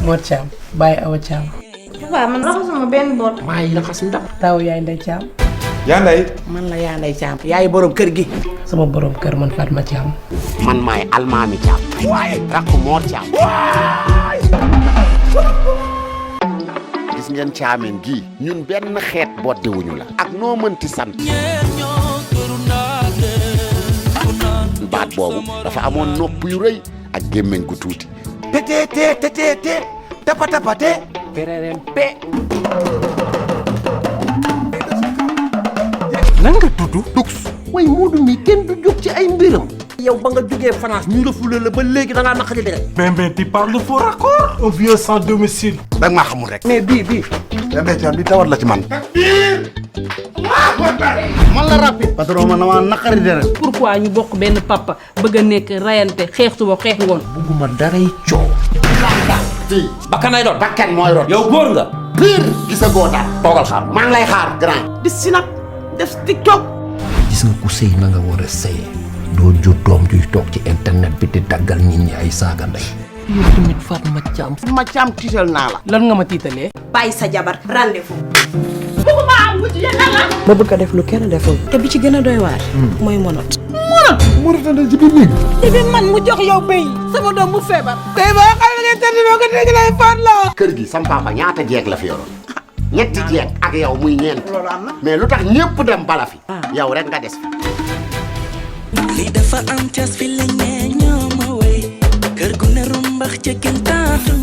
Mor Thiam bàyyi Awa Thiam. waaw man raxasuma benn bool. maa ngi raxas ndab. taw yaay Ndey Thiam. yaa Ndey. man la yaa Ndey Thiam. yaay borom kër gi. sama borom kër man Fatma Thiam. man maay Almaami Thiam. waaye rakku Mor Thiam. gis ngeen caameen gii ñun benn xeet boddewuñu la. ak noo mënti sant. baat boobu dafa amoon nopp yu rëy ak gémmiñ gu tuuti. te tapa tapate. pererem pe. nan nga tudd. Dux. way Moodu mi kenn du jóg ci ay mbiram. yow ba nga jógee France ñu refoulé la ba léegi da ngaa naqari deret. mais tu parles de faux raccord. un vieux sans domicile. da nga maa xamul rek. mais bii. Ndey Thiam bi tawat la ci man. man la rapide. patron man damaa naqari deret. pourquoi ñu bokk benn papa bëgg a nekk rayante xeex suba xeex ngoon. bugguma daray coow. fii bakkan lay doon. bakkan mooy root. yow góor nga. pire gisagoo daal. toogal xaar. maa ngi lay xaar grand. di sinap def TikTok. gis nga ku sëy na nga war a sëyee doo jur doom juy toog ci internet bi di daggal nit ñi ay saaga ndey. yow tamit Fatma Thiam. ma Thiam tiital naa la. lan nga ma tiitalee. bàyyi sa jabar rendez-vous. ma bëgg a def lu kenn deful. te bi ci gën a doy waar. mooy monot. te bi man mu jox yow béy sama doom mu feebar. tey ba xam nga tëdd boo ko dégg lay faat la. kër gi sam papa ñaata jeeg la fi yoroon. ñetti jeeg ak yow muy ñeent. loolu am na mais lu tax ñëpp dem bala fi. yow rek nga des fi. li dafa am cas fi la ñee ñoo ma wey kër gu ne rumbax ca kenn taatu